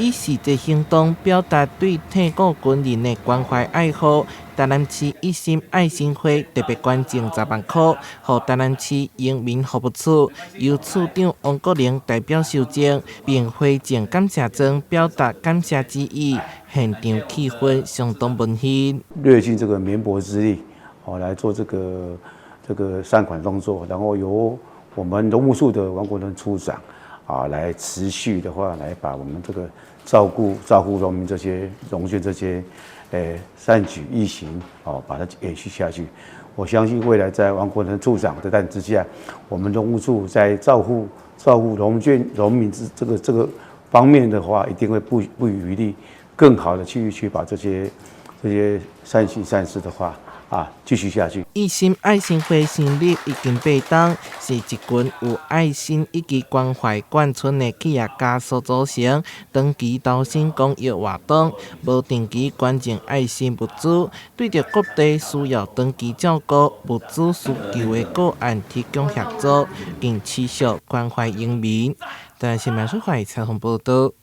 以實際行動表達對退伍軍人的關懷愛護。台南市一心愛心會特別捐贈10萬箍，予台南市榮民服務處，由處長王國玲代表受贈，並回贈感謝狀，表達感謝之意。現場氣氛相當溫馨。略盡這個綿薄之力，哦，來做這個善款動作，然後由我們農務處的王國倫處長啊，來持續的話，來把我們這個照顧農民這些農眷這些善舉義行，哦，把它延續下去。我相信未來在王國倫處長的帶領之下，我們農務處在照顧農眷農民之這個方面的話，一定會不遺餘力，更好的去把這些善行善事的話啊，繼續下去。一心愛心會成立已經8冬，是一群有愛心以及關懷眷村的企業家所組成，長期投身公益活動，無定期捐贈愛心物資，對著各地需要長期照顧物資需求的個案提供協助，並持續關懷榮民。台視新聞採訪報道。